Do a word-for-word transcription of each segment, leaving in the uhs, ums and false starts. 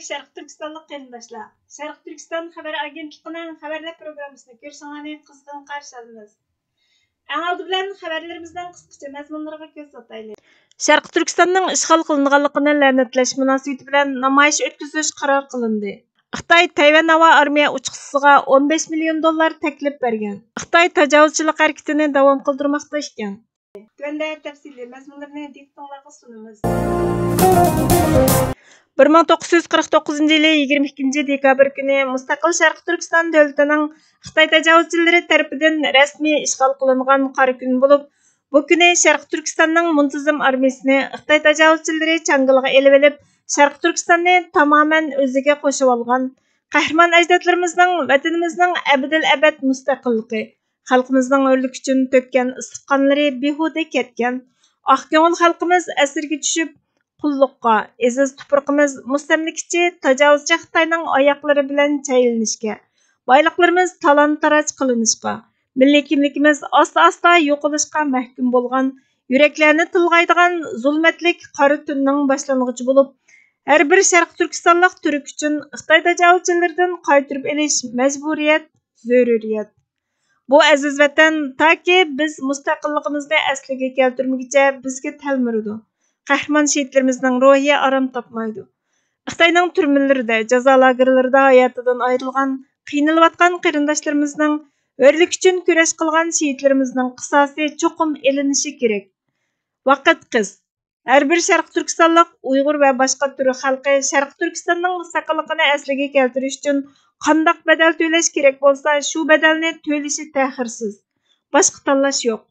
شەرقىي تۈركىستانلىق قېرىنداشلار، شەرقىي تۈركىستان خەۋەر ئاگېنتلىقىنىڭ خەۋەرلەر پروگراممىسىنى كۆرۈشۈڭلارنى قىزغىن قارشى ئالىمىز. ئەڭ ئالدى بىلەن خەۋەرلىرىمىزنىڭ قىسقىچە مەزمۇنلىرىغا كۆز سالتايلى. شەرقىي تۈركىستاننىڭ ئىشغال قىلىنغانلىقىنى لەنەتلەش مۇناسىۋىتى بىلەن نامايىش ئۆتكۈزۈش قارار قىلىندى. خىتاي تەيۋەن ھاۋا ئارمىيە ئۇچقۇچىسىغا ئون بەش مىليون دوللار تەكلىپ بەرگەن. خىتاي تاجاۋۇزچىلىق ھەرىكىتىنى داۋام قىلدۇرماقتا ئىكەن. تۆۋەندە تەپسىلىي مەزمۇنلىرىنى دىققىتىڭلارغا سۇنىمىز. بىر مىڭ توققۇز يۈز قىرىق توققۇزىنچى يىلى يىگىرمە ئىككىنچى دېكابىر كۈنى مۇستەقىل شەرقىي تۈركىستان دۆلىتىنىڭ خىتاي تاجاۋۇزچىلىرى تەرىپىدىن رەسمىي ئىشغال قىلىنغان قارا كۈن بولۇپ، بۇ كۈنى شەرقىي تۈركىستاننىڭ مۇنتىزىم ئارمىيىسىنى خىتاي تاجاۋۇزچىلىرى چاڭگىلىغا ئېلىۋېلىپ، شەرقىي تۈركىستاننى تامامەن ئۆزىگە قوشۇۋالغان، قەھرىمان ئەجدادلىرىمىزنىڭ ۋەتىنىمىزنىڭ ئەبەدىل ئەبەد مۇستەقىللىقى، خەلقىمىزنىڭ ھۆرلۈكى ئۈچۈن تۆككەن ئىسسىق قانلىرى بىھۇدە كەتكەن، ئاق كۆڭۈل خەلقىمىز ئەسىرگە چۈشۈپ، قۇللۇققا، ئېزىز تۇپرىقىمىز مۇستەملىكىچى تاجاۋۇزچى خىتاينىڭ ئاياقلىرى بىلەن چەيلىنىشكە، بايلىقلىرىمىز تالان-تاراج قىلىنىشقا، مىللىي كىملىكىمىز ئاستا-ئاستا يوقىلىشقا مەھكۇم بولغان، يۈرەكلەرنى تىلغايدىغان زۇلمەتلىك قارا تۈننىڭ باشلانغۇچى بولۇپ، ھەر بىر شەرقىي تۈركىستانلىق تۈرك ئۈچۈن خىتاي تاجاۋۇزچىلىرىدىن قايتۇرۇپ ئېلىش مەجبۇرىيەت، زۆرۈرىيەت. بۇ ئەزىز ۋەتەن تاكى بىز مۇستەقىللىقىمىزنى ئەسلىگە كەلتۈرمىگۈچە بىزگە تەلمۈرىدۇ. قەھرىمان شېھىتلىرىمىزنىڭ روھى ئارام تاپمايدۇ. خىتاينىڭ تۈرمىلىرىدە، جازا لاگېرلىرىدا ھاياتىدىن ئايرىلغان، قىينىلىۋاتقان قېرىنداشلىرىمىزنىڭ، ھۆرلۈك ئۈچۈن كۈرەش قىلغان شېھىتلىرىمىزنىڭ قىساسى چوقۇم ئېلىنىشى كېرەك. ۋاقىت قىس. ھەر بىر شەرقىي تۈركىستانلىق، ئۇيغۇر ۋە باشقا تۈرك خەلقى شەرقىي تۈركىستاننىڭ مۇستەقىللىقىنى ئەسلىگە كەلتۈرۈش ئۈچۈن قانداق بەدەل تۆلەش كېرەك بولسا، شۇ بەدەلنى تۆلىشى تەخىرسىز. باشقا تاللاش يوق.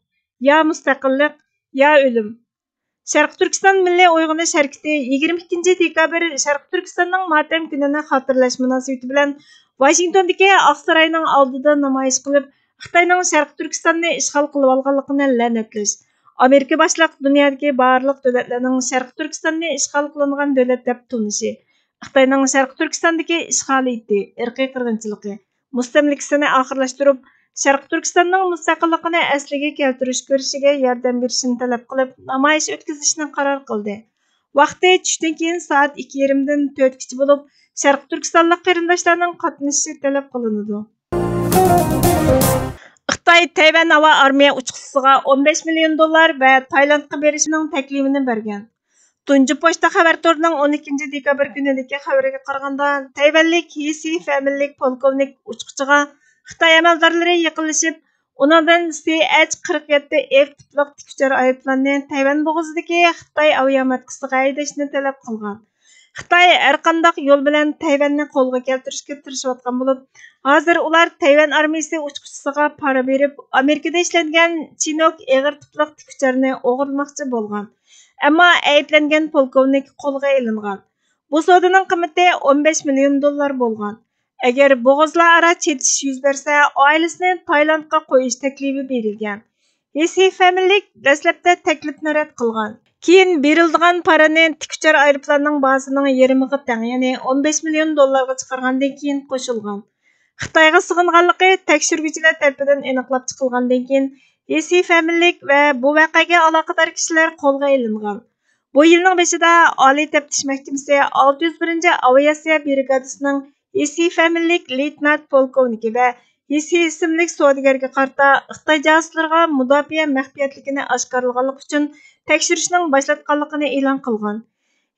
يا مۇستەقىللىق، يا ئۆلۈم. شەرقىي تۈركىستان مىللىي ئويغىنىش ھەرىكىتى يىگىرمە ئىككىنچى دېكابىر شەرقىي تۈركىستاننىڭ ماتەم كۈنىنى خاتىرىلەش مۇناسىۋىتى بىلەن ۋاشىنگتوندىكى ئاقساراينىڭ ئالدىدا نامايىش قىلىپ، خىتاينىڭ شەرقىي تۈركىستاننى ئىشغال قىلىۋالغانلىقىنى لەنەتلەش، ئامېرىكا باشلىق دۇنيادىكى بارلىق دۆلەتلەرنىڭ شەرقىي تۈركىستاننى ئىشغال قىلىنغان دۆلەت دەپ تونۇشى، خىتاينىڭ شەرقىي تۈركىستاندىكى ئىشغالىيىتى، ئىرقىي قىرغىنچىلىقى، مۇستەملىكىسىنى ئاخىرلاشتۇرۇپ، شەرقىي تۈركىستاننىڭ مۇستەقىللىقىنى ئەسلىگە كەلتۈرۈش كۈرىشىگە ياردەم بېرىشىنى تەلەپ قىلىپ، نامايىش ئۆتكۈزۈشنى قارار قىلدى. ۋاقتى چۈشتىن كېيىن سائەت ئىككى يېرىمدىن تۆتكىچە بولۇپ، شەرقىي تۈركىستانلىق قېرىنداشلارنىڭ قاتنىشىشى تەلەپ قىلىنىدۇ. خىتاي تەيۋەن ھاۋا ئارمىيە ئۇچقۇچىسىغا ئون بەش مىليون دوللار ۋە تايلاندقا بېرىشنىڭ تەكلىپىنى بەرگەن. تۇنجى پوچتا خەۋەر تورىنىڭ ئون ئىككىنچى دېكابىر كۈنىدىكى خەۋىرىگە قارىغاندا، تەيۋەنلىك ھېسى فەمىنلىك پولكوۋنىك ئۇچقۇچىغا خىتاي ئەمەلدارلىرى يېقىنلىشىپ، ئۇنىڭدىن سى ئەچ قىرىق يەتتە ئېف تىپلىق تىك ئۇچار ئايروپىلاننى تەيۋەن بوغۇزىدىكى خىتاي ئاۋىئاماتكىسىغا ھەيدەشنى تەلەپ قىلغان. خىتاي ھەرقانداق يول بىلەن تەيۋەننى قولغا كەلتۈرۈشكە تىرىشىۋاتقان بولۇپ، ھازىر ئۇلار تەيۋەن ئارمىيىسى ئۇچقۇچىسىغا پارا بېرىپ، ئامېرىكىدا ئىشلەنگەن چىنوك ئېغىر تىپلىق تىك ئۇچارنى ئوغرىلىماقچى بولغان. ئەمما ئەيىبلەنگەن پولكوۋنىك قولغا ئېلىنغان. بۇ سودىنىڭ قىممىتى ئون بەش مىليون دوللار بولغان. ئەگەر بوغۇزلار ئارا چېتىشىش يۈز بەرسە، ئائىلىسىنى تايلاندقا قويۇش تەكلىپى بېرىلگەن. ھېسى فەمىنلىك دەسلەپتە تەكلىپنى رەت قىلغان. كېيىن بېرىلىدىغان پارىنى تىك ئۇچار ئايروپىلاننىڭ باھاسىنىڭ يېرىمىغا تەڭ، يەنى ئون بەش مىليون دوللارغا چىقارغاندىن كېيىن قوشۇلغان. خىتايغا سىغىنغانلىقى تەكشۈرگۈچىلەر تەرىپىدىن ئېنىقلاپ چىقىلغاندىن كېيىن، ھېسى فەمىنلىك ۋە بۇ ۋەقەگە ئالاقىدار كىشىلەر قولغا ئېلىنغان. بۇ يىلنىڭ بېشىدا ئالىي تەپتىش مەھكىمىسى ئالتە يۈز بىرىنچى ئاۋىئاتسىيە برىگادىسىنىڭ ھېسى فەمىنلىك لېيتېنانت پولكوۋنىكى ۋە ھېسى ئىسىملىك سودىگەرگە قارىتا خىتاي جاسۇسلىرىغا مۇداپىئە مەخپىيەتلىكىنى ئاشكارىلىغانلىقى ئۈچۈن تەكشۈرۈشنىڭ باشلاتقانلىقىنى ئېلان قىلغان.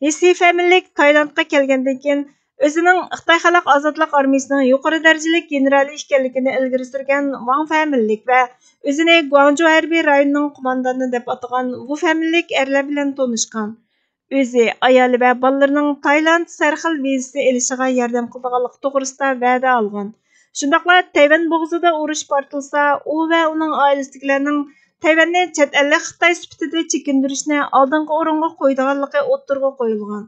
ھېسى فەمىنلىك تايلاندقا كەلگەندىن كېيىن، ئۆزىنىڭ خىتاي خەلق ئازادلىق ئارمىيىسىنىڭ يۇقىرى دەرىجىلىك گېنېرالى ئىكەنلىكىنى ئىلگىرى سۈرگەن ۋاڭ فەمىنلىك ۋە ئۆزىنى گۇاڭجۇ ھەربىي رايونىنىڭ قوماندانى دەپ ئاتىغان ۋۇ فەمىنلىك ئەرلەر بىلەن تونۇشقان. ئۆزى، ئايالى ۋە بالىلىرىنىڭ تايلاند سەرخىل ۋىزىسى ئېلىشىغا ياردەم قىلىدىغانلىقى توغرىسىدا ۋەدە ئالغان. شۇنداقلا تەيۋەن بوغۇزىدا ئۇرۇش پارتلىسا، ئۇ ۋە ئۇنىڭ ئائىلىسىدىكىلەرنىڭ تەيۋەننى چەت ئەللىك خىتاي سۈپىتىدە چېكىندۈرۈشنى ئالدىنقى ئورۇنغا قويىدىغانلىقى ئوتتۇرىغا قويۇلغان.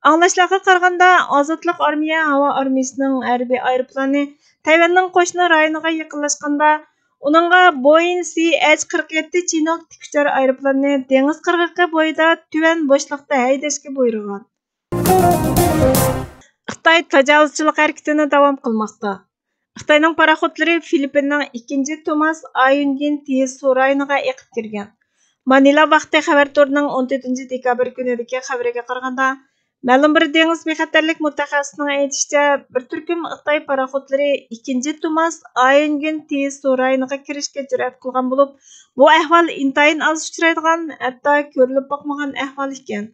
ئاڭلاشلارغا قارىغاندا، ئازادلىق ئارمىيە ھاۋا ئارمىيىسىنىڭ ھەربىي ئايروپىلانى تەيۋەننىڭ قوشنا رايونىغا يېقىنلاشقاندا، ئۇنىڭغا بويىن سى ئەچ قىرىق يەتتە چىنوك تىك ئۇچار ئايروپىلاننى دېڭىز قىرغىقى بويىدا تۆۋەن بوشلۇقتا ھەيدەشكە بۇيرۇغان. خىتاي تاجاۋۇزچىلىق ھەرىكىتىنى داۋام قىلماقتا. خىتاينىڭ پاراخوتلىرى فىلىپپىننىڭ ئىككىنچى توماس ئايۇنگىن تېيىز سۇ رايونىغا ئېقىپ كىرگەن. مانىلا ۋاقتى خەۋەر تورىنىڭ ئون تۆتىنچى دېكابىر كۈنىدىكى خەۋىرىگە قارىغاندا، مەلۇم بىر دېڭىز بىخەتەرلىك مۇتەخەسسىسىنىڭ ئېيتىشىچە، بىر تۈركۈم خىتاي پاراخوتلىرى ئىككىنچى توماس ئايۈنگۈن تى سۇ رايونىغا كىرىشكە جۈرئەت قىلغان بولۇپ، بۇ ئەھۋال ئىنتايىن ئاز ئۇچرايدىغان، ھەتتا كۆرۈلۈپ باقمىغان ئەھۋال ئىكەن.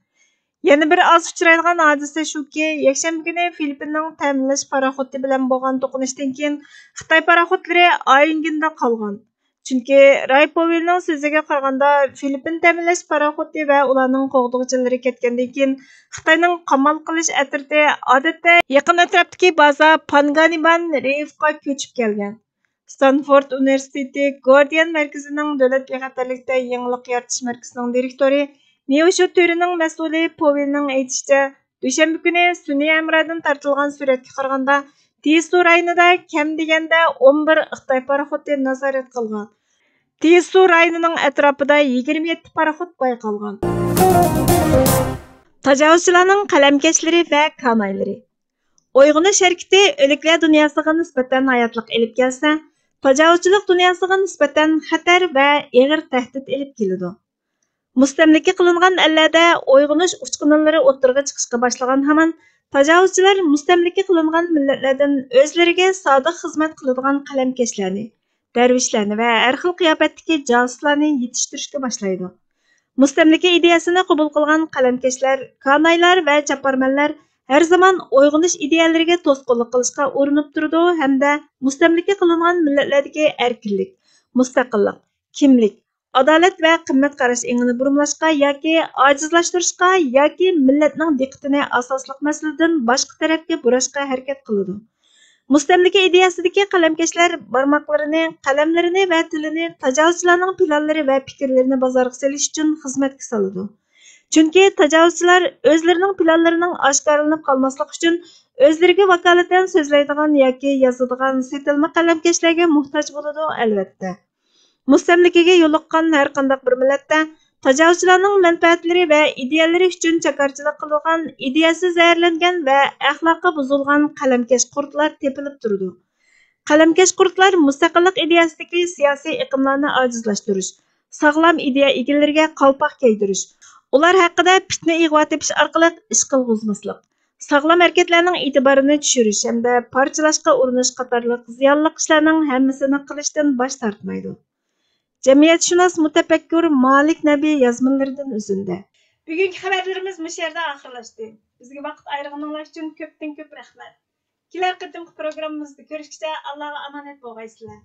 يەنە بىر ئاز ئۇچرايدىغان ھادىسە شۇكى، يەكشەنبە كۈنى فىلىپپىننىڭ تەمىنلەش پاراخوتى بىلەن بولغان توقۇنۇشتىن كېيىن خىتاي پاراخوتلىرى ئايۈنگۈندە قالغان. چۈنكى راي پوۋېلنىڭ سۆزىگە قارىغاندا، فىلىپپىن تەمىنلەش پاراخوتى ۋە ئۇلارنىڭ قوغدىغۇچىلىرى كەتكەندىن كېيىن، خىتاينىڭ قامال قىلىش ئەترىتى ئادەتتە يېقىن ئەتراپتىكى بازا پانگانىمان رېيفقا كۆچۈپ كەلگەن. ستانفورد ئۇنىۋېرسىتېتى گوردىيان مەركىزىنىڭ دۆلەت بىخەتەرلىكتە يېڭىلىق يارىتىش مەركىزىنىڭ دىرېكتورى نيۇشو تۈرىنىڭ مەسئۇلى پوۋېلنىڭ ئېيتىشىچە، دۈشەنبە كۈنى سۈنئىي ھەمرادىن تارتىلغان سۈرەتكە قارىغاندا، تى سۇ رايونىدا كەم دېگەندە ئون بىر خىتاي پاراخوتى نازارەت قىلغان. تى سۇ رايونىنىڭ ئەتراپىدا يىگىرمە يەتتە پاراخوت بايقالغان. تاجاۋۇزچىلارنىڭ قەلەمكەشلىرى ۋە كانايلىرى. ئويغىنىش ھەرىكىتى ئۆلۈكلەر دۇنياسىغا نىسبەتەن ھاياتلىق ئېلىپ كەلسە، تاجاۋۇزچىلىق دۇنياسىغا نىسبەتەن خەتەر ۋە ئېغىر تەھدىت ئېلىپ كېلىدۇ. مۇستەملىكە قىلىنغان ئەللەردە ئويغىنىش ئۇچقۇنلىرى ئوتتۇرىغا چىقىشقا باشلىغان ھامان، تاجاۋۇزچىلار مۇستەملىكە قىلىنغان مىللەتلەردىن ئۆزلىرىگە سادىق خىزمەت قىلىدىغان قەلەمكەشلەرنى، دەرۋىشلەرنى ۋە ھەر خىل قىياپەتتىكى جاسۇسلارنى يېتىشتۈرۈشكە باشلايدۇ. مۇستەملىكە ئىدىيەسىنى قوبۇل قىلغان قەلەمكەشلەر، كانايلار ۋە چاپارمەنلەر ھەر زامان ئويغىنىش ئىدىيەلىرىگە توسقۇنلۇق قىلىشقا ئۇرۇنۇپ تۇرىدۇ ھەمدە مۇستەملىكە قىلىنغان مىللەتلەردىكى ئەركىنلىك، مۇستەقىللىق، كىملىك، ئادالەت ۋە قىممەت قاراش ئېڭىنى بۇرمىلاشقا ياكى ئاجىزلاشتۇرۇشقا ياكى مىللەتنىڭ دىققىتىنى ئاساسلىق مەسىلىدىن باشقا تەرەپكە بۇراشقا ھەرىكەت قىلىدۇ. مۇستەملىكە ئىدىيەسىدىكى قەلەمكەشلەر بارماقلىرىنى، قەلەملىرىنى ۋە تىلىنى تاجاۋۇزچىلارنىڭ پىلانلىرى ۋە پىكىرلىرىنى بازارغا سېلىش ئۈچۈن خىزمەتكە سالىدۇ. چۈنكى تاجاۋۇزچىلار ئۆزلىرىنىڭ پىلانلىرىنىڭ ئاشكارىلىنىپ قالماسلىقى ئۈچۈن ئۆزلىرىگە ۋاكالىتەن سۆزلەيدىغان ياكى يازىدىغان سېتىلما قەلەمكەشلەرگە موھتاج بولىدۇ، ئەلۋەتتە. مۇستەملىكىگە يولۇققان ھەرقانداق بىر مىللەتتە تاجاۋۇزچىلارنىڭ مەنپەئەتلىرى ۋە ئىدىيەلىرى ئۈچۈن چاكارچىلىق قىلىدىغان، ئىدىيەسى زەھەرلەنگەن ۋە ئەخلاقى بۇزۇلغان قەلەمكەش قۇرتلار تېپىلىپ تۇرىدۇ. قەلەمكەش قۇرتلار مۇستەقىللىق ئىدىيەسىدىكى سىياسىي ئېقىملارنى ئاجىزلاشتۇرۇش، ساغلام ئىدىيە ئىگىلىرىگە قالپاق كىيدۈرۈش، ئۇلار ھەققىدە پىتنە ئىغۋا تېپىش ئارقىلىق ئىش قىلغۇزماسلىق، ساغلام ھەرىكەتلەرنىڭ ئېتىبارىنى چۈشۈرۈش ھەمدە پارچىلاشقا ئۇرۇنۇش قاتارلىق زىيانلىق ئىشلارنىڭ ھەممىسىنى قىلىشتىن باش تارتمايدۇ. جەمئىيەتشۇناس مۇتەپەككۇر مالىك نەبى يازمىلىرىدىن ئۈزۈندە. بۈگۈنكى خەۋەرلىرىمىز مۇشۇ يەردە ئاخىرلاشتى. بىزگە ۋاقىت ئايرىغىنىڭلار ئۈچۈن كۆپتىن كۆپ رەھمەت. كېلەر قېتىمقى پروگراممىمىزدا كۆرۈشكىچە ئاللاغا ئامانەت بولغايسىلەر.